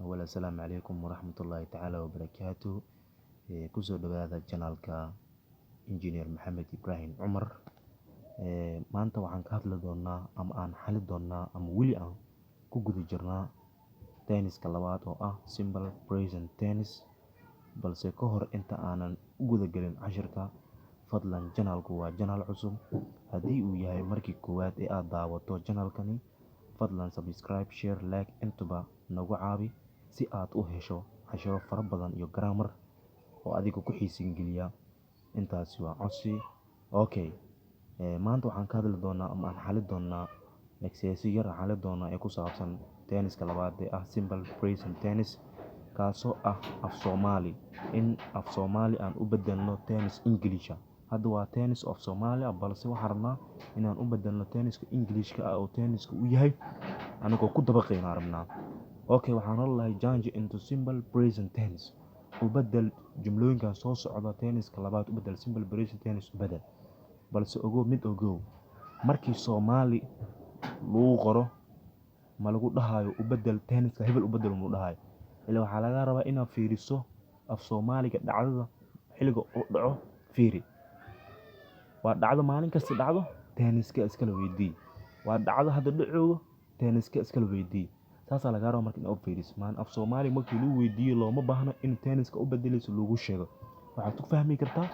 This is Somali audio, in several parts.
Awal, assalaamu calaykum waraxmatullaahi tacaala wabarakaatu. Kusoo dhawaada channelka Engineer Maxamed Ibrahim Cumar. Maanta waxaan ka hadli doonaa ama aan xali doonaa ama weli aan ku guda jirnaa tense-ka labaad oo ah simple present tense. Balse ka hor inta aanan u guda gelin cashirka, fadlan, channelku waa channel cusub. Haddii uu yahay markii koowaad ee aad daawato channelkani, fadlan subscribe, share, like intuba nagu caawi si aad u hesho cashiro fara badan iyo grammar oo adiga ku xiisin geliya. Intaasi waa codsi. Okay, maanta waxaan ka hadli doonaa ama aan xali doonaa exercise yar aan xali doonaa ee ku saabsan tense-ka labaad ee ah simple present tense, kaasoo ah af Soomaali, in af Soomaali aan u bedelno tense English. Hadda waa tense of Soomaali ah, balse waxaan rabnaa inaan u bedelno tense-ka Englishka ah oo tense-ka u yahay anagoo ku dabaqayna rabnaa. Okay, waxaan odhanahay change into simple present tense. U bedel jumlooyinkan soo socda tense-ka labaad, u bedel simple present tense u bedel. Balse ogow, mid ogow, markii Soomaali lagu qoro ma lagu dhahayo u bedel tense-ka hebel, u bedel ma dhahayo. Ilaa waxaa laga rabaa inaad fiiriso af Soomaaliga dhacdada xilliga uu dhaco. Fiiri, waa dhacdo maalin kasta dhacdo, tense-ka iskala weydii. Waa dhacdo hadda dhacoogo, tense-ka iskala weydii. Saasaa lagaa rabaa marka inaad u fiiriso. Maan af Soomaali markii lagu weydiiyo looma baahno in tense-ka u bedelayso lagu sheego. Waxaad ku fahmi kartaa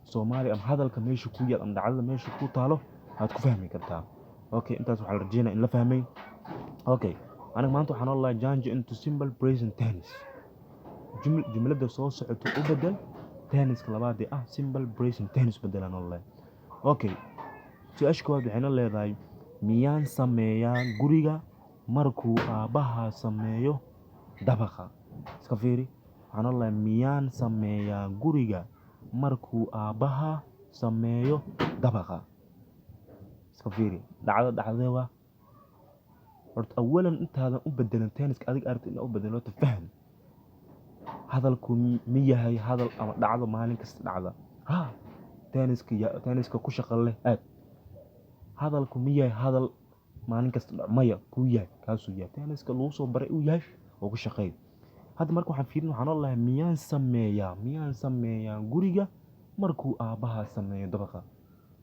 Soomaali ama hadalka meesha ku yaal ama dhacdada meesha ku taalo aad ku fahmi kartaa. Okay, intaas waxaa la rajeynaya in la fahmay. Okay, aniga maanta waxaan odhanayaa change into simple present tense. Jumlada soo socoto u bedel tense-ka labaad ee ah simple present tense bedelaan odhanayaa. Okay, su-aasha koowaad waxayna leedahay: miyaan sameeyaa guriga markuu aabbahaa sameeyo dabaqa? Iska fiiri, waxaan odhan lahaa: miyaan sameeyaa guriga markuu aabbaha sameeyo dabaqa? Iska fiiri, dhacdo dhacdee waa. Horta awalan, intaadan u bedelin tense-ka adiga aragtid inaad u bedelo, horta faham hadalku mi yahay hadal ama dhacdo maalin kasta dhacda. Ha, tense-ka ya tense-ka ku shaqo leh aad. Hadalku mi yahay hadal maalin kasta dhaco? Maya, kuu yahay kaasuu yahay tense-ka lagu soo baray uu yahay oo ku shaqeey. Hadda marka waxaan fiirin, waxaan odhan lahaa: miyaan sameeyaa guriga markuu aabbaha sameeyo dabaqa?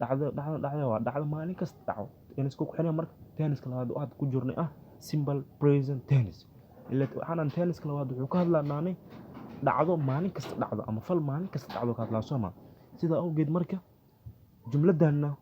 Dhacdo dhacdo dhacdo waa dhacdo maalin kasta dhaco. Tense-ka ku xiran marka tense-ka labaad oo hadda ku jirnay ah simple present tense. Ila waxaan tense-ka labaad wuxuu ka hadlaa naanay dhacdo maalin kasta dhacdo ama fal maalin kasta dhacdo ka hadlaa, sooma? Sidaa awgeed marka jumladanna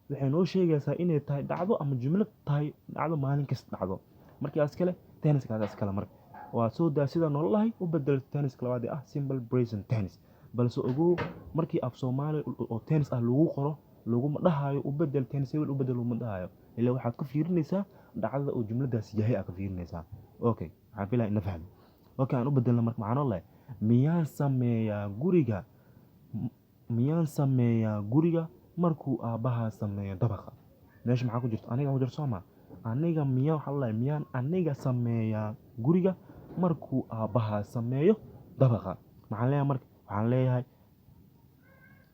waxay noo sheegaysaa inay tahay dhacdo ama jumlad tahay dhacdo maalin kasta dhacdo. Markaas kale tense-kaas kale marka waa soo daa sida nololahay u bedel tense-ka labaad ee ah simple present tense. Balse ogow, markii af Soomaali oo tense ah lagu qoro laguma dhahayo u bedel tense hebel, u bedel laguma dhahayo. Ilaa waxaad ku fiirinaysaa dhacdada uu jumladaas yahay aad ka fiirinaysaa. Okay, waxaan filayaa in la fahmo. Okay, aan u bedelno marka. Maxaan odhan lahay? Miyaan sameeyaa guriga markuu aabbaha sameeyo dabaqa? Meesha maxaa ku jirto? Aniga ku jirto, sooma? Aniga miyaa waxaa la miyaan aniga sameeyaa guriga markuu aabbaha sameeyo dabaqa? Maxaan leeyahay marka? Waxaan leeyahay,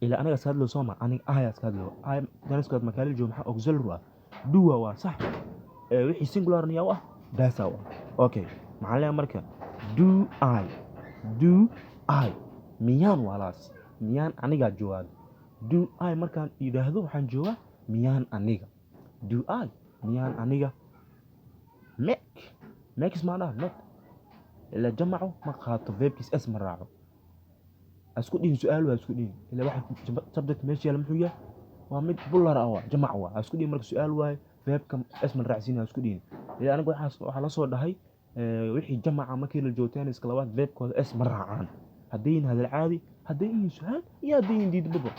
ilaa aniga iska hadlayo, sooma? Aniga ayaa iska hadlayo. I tense-kaad markaa la joogo maxaa auxiliary ah? Do waa sax. Ee wixii singular yaa u ah? Does u ah. Okay, maxaan leeyahay marka? Do I, do I, miyaan walaas, miyaan aniga joogaa? Do I markaan yidhaahdo waxaan joogaa miyaan aniga. Do I, miyaan aniga, make, makes maa dhaha not, ila jamacu ma qaato verbkiis s ma raaco. Ha isku dhihin su-aal, waa isku dhihin. Ila waxa subject meesha yaala muxuu yahay? Waa mid plural ah, waa jamac. Waa ha isku dhihin marka su-aal waaye, verbka s ma raacsiin, ha isku dhihin. Ila aniga waxaas waxaa la soo dhahay wixii jamaca markii la joogo tense-ka labaad verbkooda s ma raacaan, hadday yihiin hadal caadi, hadday yihiin su-aal iyo hadday yihiin diidbaba,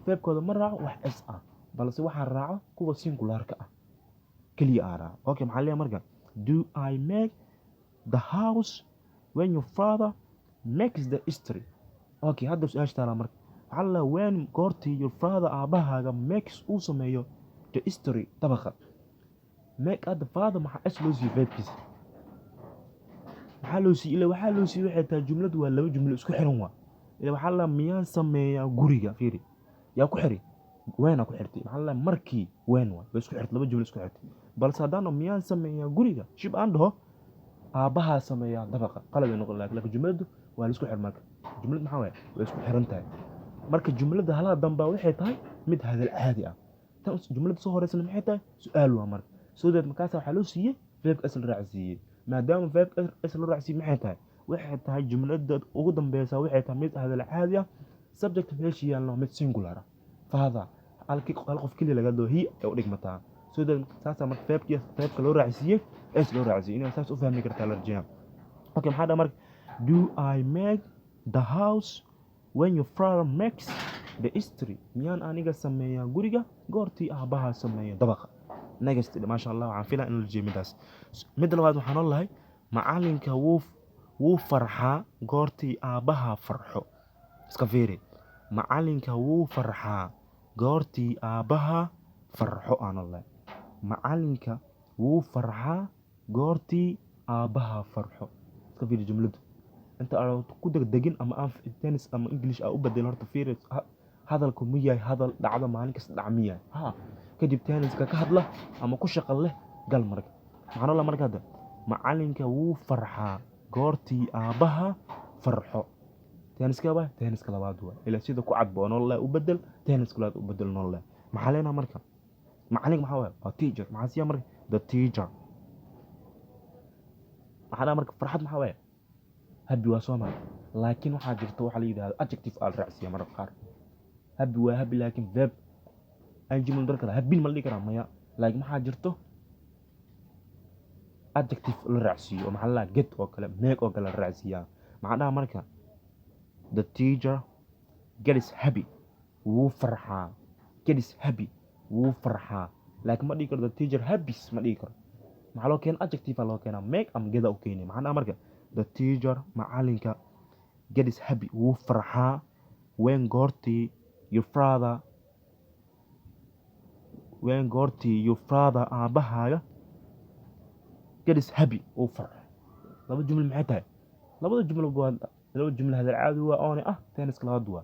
verbkooda ma raaco wax s ah. Balse waxaa raaco kuwa singularka ah keliya aa raaco. Okay, maxaa leeyahay marka? Do I make the house when your father makes the stairs? Okay, hadda su-aasha taalaa marka waxaa la when, goortii, your father, aabbahaaga, makes, uu sameeyo, the stairs, dabaqa. Make hadda father maxaa s loo siiyey? Verbkiisa maxaa loo siiyey? Ila waxaa loo siiyey waxay tahay jumladu waa laba jumlo isku xiran. Waa ila waxaa la miyaan sameeyaa guriga. Fiiri, yaa ku xiri? When aa ku xirtay. Maxaa la markii when waa way isku xirtay, laba jumlo isku xirtay. Balse haddaan dhaho miyaan sameeyaa guriga, shib aan dhaho, Aabbahaa sameeyaa dabaqa, qalad ay noqon, laakiin jumladdu waa la isku xir. Marka jumlad maxaa waaye? Way isku xiran tahay. Marka jumladda halaha dambaa waxay tahay mid hadal caadi ah, tan jumladda soo horeysana maxay tahay? Su-aal waa. Marka so that markaasa waxaa loo siiyey verbka s la raacsiiyey. Maadaama verbka s la raacsiiyey, maxay tahay? Waxay tahay jumladda ugu dambeysa waxay tahay mid hadal caadi ah. Subject meesha yaalna waa mid singular ah, father, halkii hal qof keliya laga doo, he ay u dhigmataa. So that saasaa marka verbka loo raacsiiyey s loo raacsiiyey. Inaad saas u fahmi kartaa la rajeeyaa. Okay, maxaa dhaha marka? Do I make the house when your father makes the story? Miyaan aniga sameeyaa guriga goortii aabbahaa sameeyo dabaqa? Next. Maasha Allah, waxaan filaa in la jeeyo midaas. Midda labaad waxaan noolahay: macalinka wuu farxaa goortii aabbahaa farxo. Iska fiiri. Macalinka wuu farxaa goortii aabbahaa farxo aan noolahay. Macalinka wuu farxaa goortii aabbahaa farxo. Iska fiiri jumladdu. Inta aan ku degdegin ama aan tense ama English aa u bedelin, horta fiiri hadalku ma yahay hadal dhacdo maalin kasta dhaca ma yahay? Ha, kadib tense-ka ka hadla ama ku shaqo leh gal. Marka maxaa noolaa marka hadda? Macalinka wuu farxaa goortii aabbaha farxo. Tense-ka waa tense-ka labaad waa ila sida ku cad boo noolaa u bedel tense-ka labaad u bedel noolaa. Maxaa leenaha marka? Macalinka maxaa waaye? Waa teacher. Maxaa siiya marka? The teacher. Maxaa dhaha marka? Farxad maxaa waaye? Happy waa soo mara, laakiin waxaa jirta waxaa la yidhahdo adjective aa la raacsiiya mararka qaar. Happy waa happy, laakiin verb ing ma la dari karaa? Happy ma la dhihi karaa? Maya. Laakiin maxaa jirto adjective la raacsiiyo oo maxaa la dhahaa? Get oo kale, make oo kale la raacsiiyaa. Maxaa dhaha marka? The teacher gets happy, wuu farxaa. Gets happy, wuu farxaa, laakiin ma dhihi karo "the teacher happys", ma dhihi karo. Maxaa loo keena? Adjective aa loo keenaa, make ama get aa u keenaya. Maxaa dhaha marka? The teacher, macalinka, gets happy, wuu farxaa, when, goortii, your father, when, goortii, your father, aabbahaaga, gets happy, uu farxo. Laba jumla maxay tahay? Labada jumla waa laba jumla hadal caadi waa oone ah tense-ka labaad waa.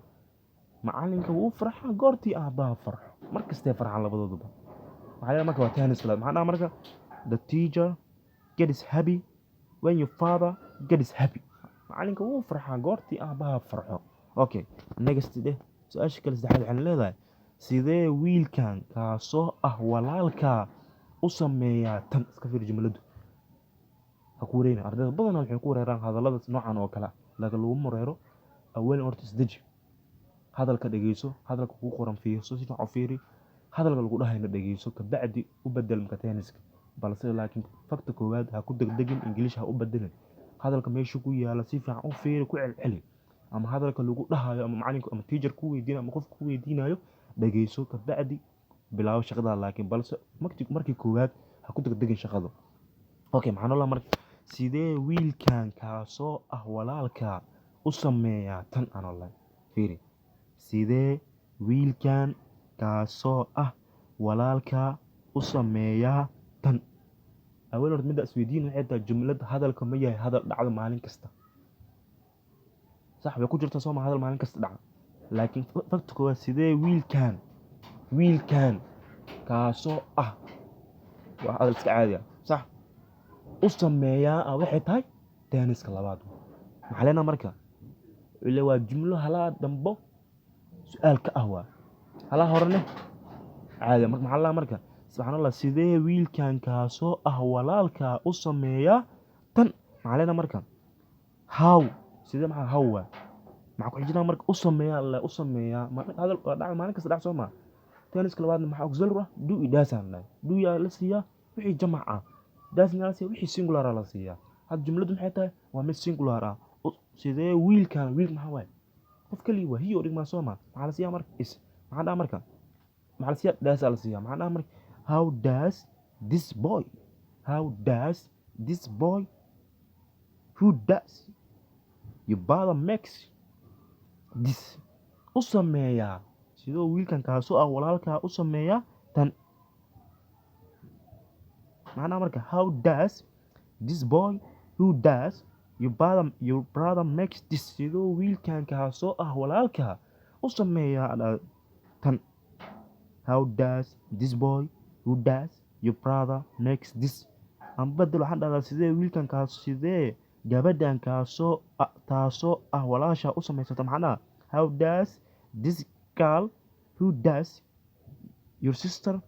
Macalinka wuu farxaa goortii aabbaha farxo. Mar kastay farxaan labadooduba. Maxaa leeyahay marka? Waa tense-ka labaad. Maxaa dhaha marka? The teacher gets happy when your father gets happy. Macalinka wuu farxaa goortii aabbaha farxo. Okay, next dheh. Su-aasha kale saddexaad waxaan leedahay: sidee wiilkan kaasoo ah walaalkaa u sameeyaa tan? Iska fiir jumladdu, ha ku wareerin. Ardayda badanaa waxay ku wareeraan hadallada noocan oo kale ah, laakiin laguma wareero. Awalan horta isdeji, hadalka dhegeyso, hadalka kugu qoran fiirso, si fiican u fiiri hadalka lagu dhahayna dhegeyso, kabacdi u bedel marka tense-ka. Balse laakiin fakta koowaad, ha ku degdegin, English ha u bedelin. Hadalka meesha ku yaala si fiican u fiiri, ku celceli, ama hadalka lagu dhahayo ama macalinka ama teacher ku weydiinayo ama qofka ku weydiinayo dhegeyso, kabacdi bilaabo shaqada. Laakiin balse markii koowaad ha ku degdegin shaqada. Okay, maxaa noo marka? Sidee wiilkan kaasoo ah walaalkaa u sameeyaa tan? Aan ollahay fiiri. Sidee wiilkan kaasoo ah walaalkaa u sameeyaa tan? Awal horta midda isweydiin waxay tahay: jumlad hadalka ma yahay hadal dhacdo maalin kasta? Sax way ku jirtaa soo ma? Hadal maalin kasta dhaca. Laakiin fakta koowaad, sidee wiilkan kaasoo ah, waa hadal iska caadi ah, sax u sameeyaa ah waxay tahay tense-ka labaad. Maxaa leenaha marka? Ile waa jumlo halaa dambo su-aal ka ah, waa halaa horene caadi. Marka maxaa la marka? Subxaan Allah. Sidee wiilkan kaasoo ah walaalkaa u sameeyaa tan? Maxaa leenaha marka? How, sidee, maxaa? How waa. Maxaa ku xijinaa marka? U sameeyaa la u sameeyaa hadal waa dhac maalin kasta dhac soo maa. Tense-ka labaadna maxaa auxiliary ah? Do iyo does aan dhahay. Do yaa la siiyaa wixii jamac ah, does yaa la siiyaa wixii singular ah la siiyaa. Hadda jumladdu maxay tahay? Waa mid singular ah. Sidee wiilkan, wiil maxaa waaye? Qof kaliya waa, he oo dhigmaa soo maa. Maxaa la siiyaa marka? Is. Maxaa dhaha marka? Maxaa la siiyaa? Does aa la siiyaa. Maxaa dhaha marka? How does this boy, how does this boy who does your brother makes this u sameeyaa? Sidoo wiilkan kaasoo ah walaalkaa u sameeyaa tan? Macnaha marka, how does this boy who does your brother makes this? Sidoo wiilkan kaasoo ah walaalkaa u sameeyaa tan? How does this boy who does your brother makes this? Ama bedel, waxaan dhahdaa sidee wiilkan kaas, sidee gabadhan kaasoo taasoo ah walaasha u samaysata? Maxaan dhahaa? How does this girl, who does your sister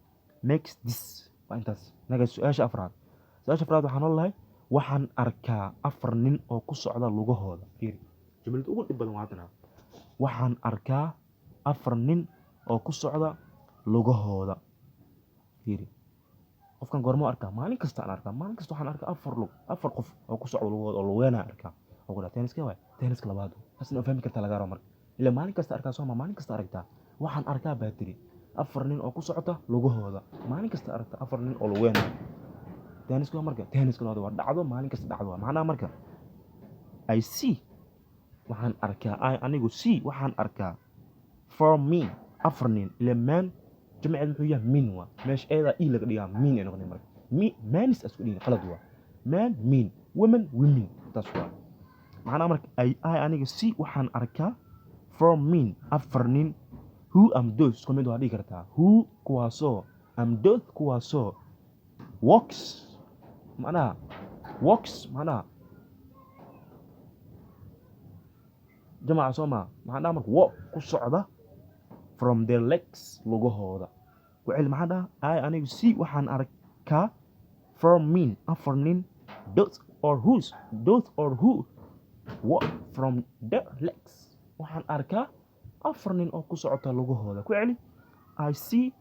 makes this? Waa intaas. Naga su-aasha afraad. Su-aasha afraad waxaan noolahay: waxaan arkaa afar nin oo ku socda lugahooda. Fiiri, jumlada ugu dhib badan waa haddana. Waxaan arkaa afar nin oo ku socda lugahooda. Fiiri, qofkan goorma arkaa? Maalin kasta aan arkaa. Maalin kasta waxaan arkaa afar lug, afar qof oo ku socda lugahooda oo lugeynaya arkaa. Oo ku dhaha tense-ka waay, tense-ka labaad. Taasna fahmi kartaa laga rabo marka. Ilaa maalin kasta arkaa sooma, maalin kasta aragtaa. Waxaan arkaa baa tiri afar nin oo ku socota lugahooda. Maalin kasta aragta afar nin oo lugeynaya. Tense-ka waa marka tense-ka labaad, waa dhacdo maalin kasta dhacdo waa. Macnaha marka I see, waxaan arkaa, I anigu, see waxaan arkaa, four men afar nin. Ila man jamceed muxuu yahay? Men waa. Meesha eedaa e laga dhigaa, men ay noqonay marka. Me mans isku dhigin, qalad waa. Man men, women women, taas waa. Macnaha marka I aniga, see waxaan arkaa, four men afar nin, who am those, isku mid waa dhihi kartaa, who kuwaasoo, am those kuwaasoo, walks macnaha, walks macnaha jamaca soo maa. Maxaa dhaha marka? Walk ku socda, from their legs lugahooda. Ku celi, maxaa dhaha? I anigu, see waxaan arkaa, four men afar nin, those or whose, those or who walk from their legs. Waxaan arkaa afar nin oo ku socota lugahooda. Ku celi. I see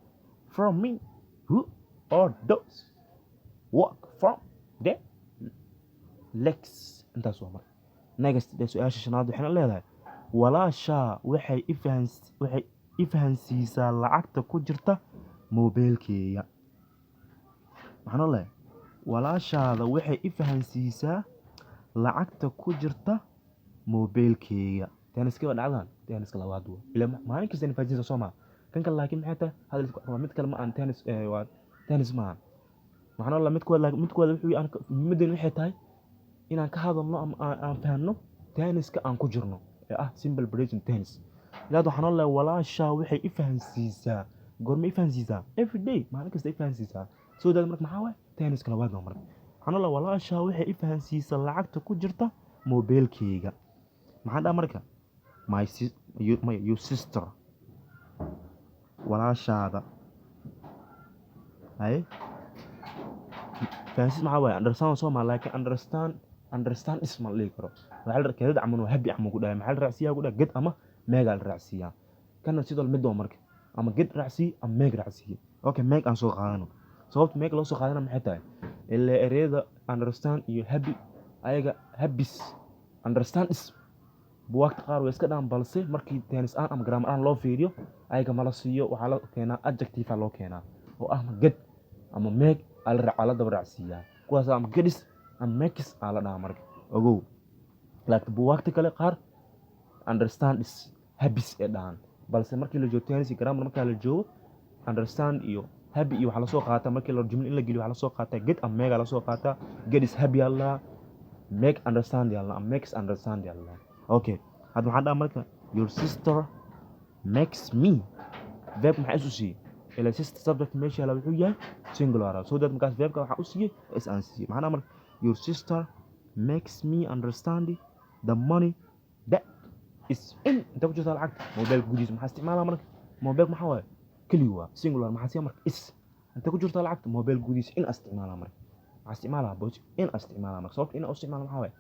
four men who or those walk from their legs. Intaas waa marka. Next dee, su-aasha shanaad waxayna leedahay: walaashaa waxay i fahansiisaa lacagta ku jirta moobeelkeyga. Maxaan leeyahay? Walaashaada waxay i fahansiisaa lacagta ku jirta moobeelkeyga. Tense-ka waa dhacdan tense-ka labaad waa. Ilaa maalin kasta fahansiisa soo maa. Kan kale laakiin maxay tahay? Hadal waa mid kale, ma aan tense, waa tense maaha. Maxaan leeyahay? Midkooda wuxuu muhiimadeen waxay tahay inaan ka hadalno ama aan fahanno tense-ka aan ku jirno ee ah simple present tense. Ilaad waxaan leeyahay: walaashaa waxay i fahansiisaa. Goorma i fahansiisaa? Every day, maalin kasta i fahansiisaa. Soo daad marka maxaa waaye? Tense-ka labaad waa marka. Waxaan leeyahay: walaashaa waxay i fahansiisaa lacagta ku jirta moobeelkeyga. Maxaan dhaha marka? My sis you, my, your sister, walaashaada. Haye, fahansiis maxaa waaye? Understand soo maa. Laakiin understand, understand is ma la dhihi karo. Waxaa la keedad camal waa happy camal ku dhahay. Maxaa la raacsiiyaa ku dhahay? Get ama make la raacsiiyaa. Kana sidoo mid waa marka, ama get raacsii ama make raacsiiye. Okay, make aan soo qaadano. Sababta make loo soo qaadana maxay tahay? Ilaa ereyada understand iyo happy ayaga happys understand is buwaagta qaar way iska dhahan, balse markii tense aan ama grammar aan loo fiiriyo ayaga mala siiyo. Waxaa la keenaa adjective loo keenaa oo ah get ama make aa la daba raacsiiyaa kuwaas, ama gets ama makes aa la dhahaa marka. Ogow, laakiin buwaagta kale qaar understand is happys ee dhahan, balse markii la joogo tense grammar, markaa la joogo understand iyo happy iyo waxaa lasoo qaataa, markii la jumla in la geliyo waxaa lasoo qaataa get ama make aa lasoo qaataa. Get is happy aa la dhahaa, make understand yaa la dhahaa, makes understand yaa la dhahaa. Okay, hadda waxaan dhahaa marka your sister makes me. Verb maxaa isu siiyey? Ila sister subject meesha yaala wuxuu yahay singular, so that markaas verbka waxaa u siiyey s aan siiyey. Maxaa dhahaa marka? Your sister makes me understand the money that is in, inta ku jirta lacagta, mobile gudihiisa. Maxaa isticmaalaa marka? Mobile maxaa waaye? Keliya waa singular. Maxaa siiya marka? Is. Inta ku jirta lacagta mobile gudihiisa in isticmaalaa marka. Maxaa isticmaalaa? Boos in isticmaalaa marka. Sababta in isticmaala maxaa waaye?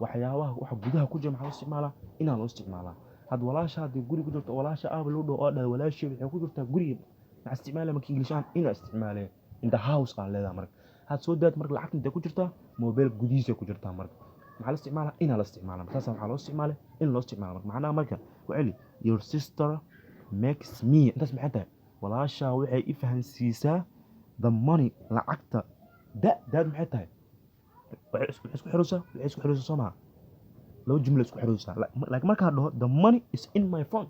Waxyaabaha waxa gudaha ku jira maxaa loo isticmaalaa? Inaa loo isticmaalaa. Had walaasha haddii guri ku jirto, walaasha aaba loo dhaho oo dhahay walaashii waxay ku jirtaa guriga, maxaa isticmaalaya marka English ahaan? Inaa isticmaalaya in the house aan leedahay marka. Had soo daad marka lacagta intay ku jirtaa? Mobile gudihiisa ku jirtaa marka. Maxaa la isticmaalaa? Inaa la isticmaalaa. Saas waxaa loo isticmaalay in loo isticmaalo marka. Macnaha marka ku celi: your sister makes me. Intaas maxay tahay? Walaashaa waxay i fahansiisaa the money lacagta da daad maxay tahay? Waxay isku xiraysaa soo maha? Laba jumla isku xiraysaa. Laakiin markaa dhaho the money is in my phone,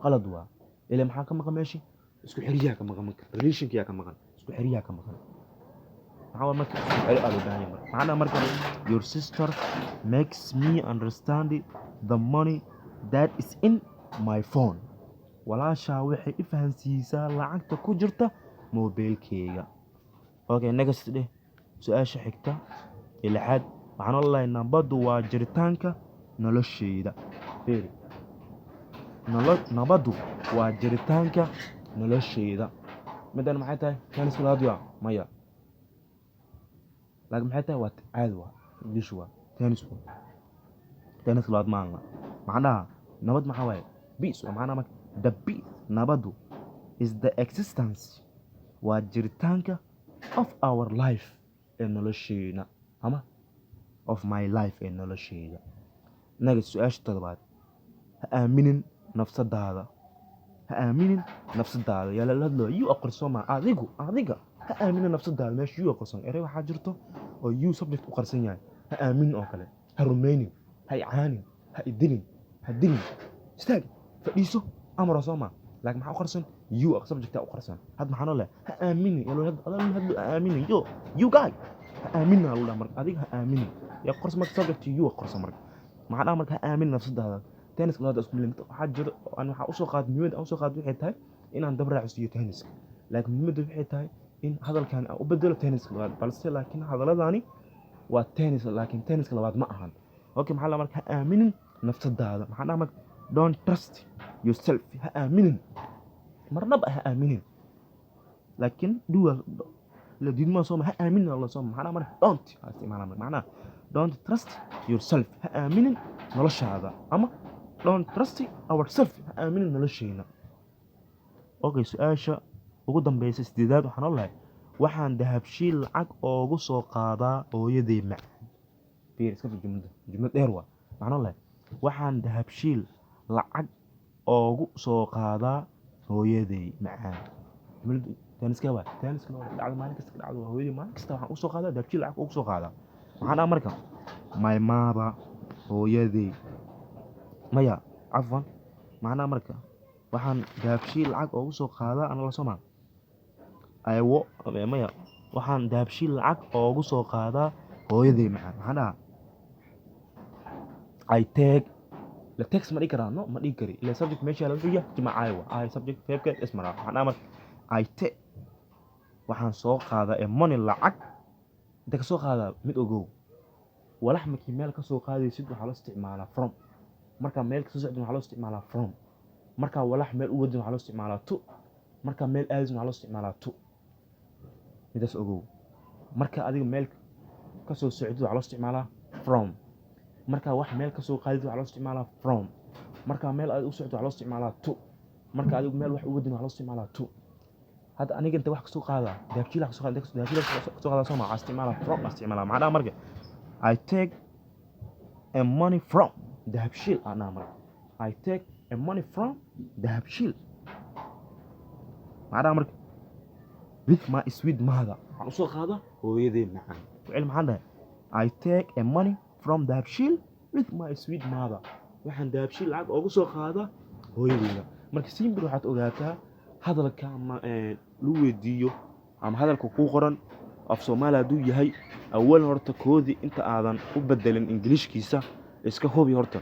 qalad waa. Ilaa maxaa ka maqan meeshii? Isku xiriyaa ka maqan marka, relationkiyaa ka maqan, isku xiriyaa ka maqan. Maxaa waa marka? Isku xiri aa loo baahan yahay marka. Macnaha marka your sister makes me understand the money that is in my phone. Walaashaa waxay i fahansiisaa lacagta ku jirta moobeelkeyga. Okay, next dheh. Su-aasha xigta ee lixaad waxaan odhanayaa: nabaddu waa jiritaanka noloshayda. Fiiri, nabaddu waa jiritaanka noloshayda. Midan maxay tahay? Tense labaad waa maya, laakiin maxay tahay? Waa caadi, waa English, waa tense, waa tense labaad maaha. Macnaha nabad maxaa waaye? Peace waa macnaha. Marka the peace, nabaddu, is the existence, waa jiritaanka, of our life, ee nolosheena, ama of my life, ee nolosheyda. Naga su-aasha toddobaad: ha aaminin nafsadaada. Ha aaminin nafsadaada. Yaa lala hadlo? You aqriso ma adigu. Adiga ha aaminin nafsadaada. Meesha you aqrisan erey waxaa jirto oo you subject u qarsan yahay. Ha aaminin oo kale, ha rumaynin, ha icaanin, ha idilin, ha dilin, istaag, fadhiiso, amaro soo ma? Laakiin maxaa u qarsan? You subject u qarsan. Had maxaa noo leh? Ha aaminin. Yaa loo adaa loo hadlo? Ha aaminin. Yo, you guy, ha aaminin aa lagu dhaha. Marka adiga ha aaminin yaa qarsan? Marka subject you qarsan. Marka maxaa dhaha? Marka ha aaminin nafsadaada. Tense labaad isku milin waxaa jiro. Aan waxaa usoo qaad, muhiimadda aan usoo qaad waxay tahay inaan dab raacsiiyo tense-ka, laakiin muhiimadda waxay tahay in hadalkan aan u bedelo tense-ka labaad, balse laakiin hadaladani waa tense, laakiin tense-ka labaad ma ahan. Okay, maxaa la marka? Ha aaminin nafsadaada. Maxaa dhaha marka? Don't trust yourself. Ha aaminin, marnaba ha aaminin. Laakiin duwa la diidmaa soo ma? Ha aaminin alla soo ma? Maxaa dhaha marka? Don't aa isticmaalaa marka. Macnaha don't trust yourself, ha aaminin noloshaada, ama don't trust ourself, ha aaminin nolosheena. Okay, su-aasha ugu dambeysa, sideedaad, waxaan olahay: waxaan Dahabshiil lacag oogu soo qaadaa hooyaday macaan. Fiir, iska fir jumlada, jumlad dheer waa. Waxaan olahay: waxaan Dahabshiil lacag oogu soo qaadaa hooyaday macaan. Jumladu tense-ka waa tense-ka waa dhacdo maalin kasta ka dhacdo. Waa hooyaday maalin kasta waxaan usoo qaadaa Dahabshiil lacag ugu soo qaadaa. Maxaan dhahaa marka? My mother, hooyaday, maya, cafwan. Macnaha marka waxaan Dahabshiil lacag oogu soo qaadaa ana la soo maa aywo maya, waxaan Dahabshiil lacag oogu soo qaadaa hooyaday macaan. Maxaan dhahaa? I take la text ma dhihi karaa? No, ma dhihi kari ila subject meesha yaala wuxuu yahay jamac I wa I subject verb-ka is maraa. Waxaan dhahaa marka I take, waxaan soo qaadaa ee money, lacag. Inta ka soo qaadaa? Mid ogow, walax markii meel ka soo qaadaysid waxaa loo isticmaalaa from. Markaa meel kasoo socdin waxaa loo isticmaalaa from. Markaa walax meel u wadin waxaa loo isticmaalaa to. Markaa meel aadaysin waxaa loo isticmaalaa to. Midaas ogow. Marka adiga meel kasoo socdid waxaa loo isticmaalaa from. Markaa wax meel kasoo qaadid waxaa loo isticmaalaa from. Markaa meel aad u socdo waxaa loo isticmaalaa to. Marka adigu meel wax u wadin waxaa loo isticmaalaa to. Hadda aniga inta wax kasoo qaadaa? Dahabshiil kasoo qaada. Dahabshiil kasoo qaadaa soo ma? Waxaa isticmaalaa from aa isticmaalaa. Maxaa dhaha marka? I take a money from Dahabshiil aan dhaha marka. I take a money from Dahabshiil. Maxaa dhaha marka? With my sweet mother, waxaan usoo qaadaa hooyaday macaan. Wicil, maxaan dhahay? I take a money from Dahabshiil with my sweet mother. Waxaan Dahabshiil lacag oogu soo qaadaa hooyadeyda. Marka simple waxaad ogaataa hadalka ama lagu weydiiyo ama hadalka kuu qoran af Soomaali hadduu yahay, awalan horta koodii inta aadan u bedelin Ingiliishkiisa, iska hubi horta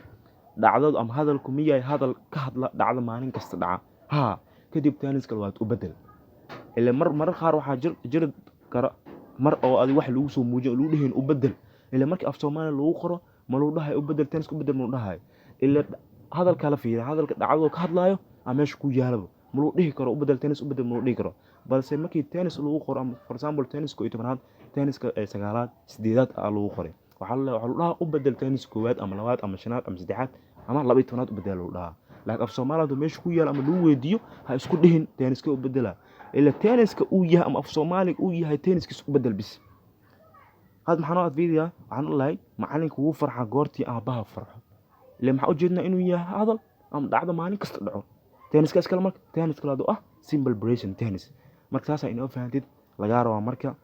dhacdadu ama hadalku ma yahay hadal ka hadla dhacdo maalin kasta dhaca. Haa, kadib tense-ka labaad u bedel. Ila mar marar qaar waxaa jiri kara mar oo adi wax lagu soo muujiyo oo lagu dhahayn u bedel. Ila markii af Soomaali lagu qoro ma lagu dhahayo u bedel tense-ka, u bedel ma lagu dhahayo. Ila hadalka la fiiriya, hadalka dhacdado ka hadlaayo ama meesha ku yaalaba, ma lagu dhihi karo u bedel tense, u bedel ma lagu dhihi karo. Balse markii tense lagu qoro, ama for example tense 11aad, tense-ka sagaalaad, sideedaad aa lagu qoray, waxaa lagu dhahaa u bedel tense koowaad ama labaad ama shanaad ama saddexaad ama 12aad u bedel lagu dhahaa. Laakiin af Soomaali hadduu meesha ku yaalo ama lagu weydiiyo, ha isku dhihin tense-ka u bedela. Ila tense-ka uu yahay ama af Soomaaliga uu yahay tense-kiisa u bedel bis. Had maxaa noo adfiidiyaa? Waxaan u lahay: macalinka wuu farxaa goortii aabbaha farxo. Ila maxaa ujeednaa? Inuu yahay hadal ama dhacdo maalin kasta dhaco. Tense-ka iskale marka tense kalaad oo ah simple present tense. Marka saasaa inoo fahantid lagaa rabaa. Marka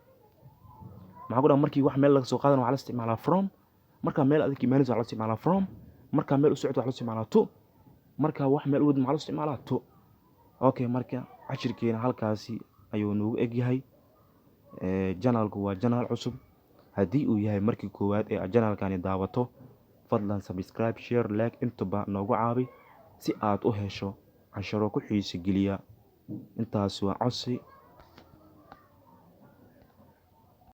maxaa ku dhaha? Markii wax meel laga soo qaadan waxaa la isticmaalaa from. Markaa meel adig imaanaysa waxaa la isticmaalaa from. Markaa meel u socto waxaa la isticmaalaa to. Markaa wax meel u wadin maxaa la isticmaalaa? To. Okay, marka cashirkeena halkaasi ayuu noogu egyahay. Channel-ku waa channel cusub. Haddii uu yahay markii koowaad ee aad channel-kani daawato, fadlan subscribe, share, like intuba noogu caabi si aad u hesho casharo ku xiisi geliya. Intaas waa codsi.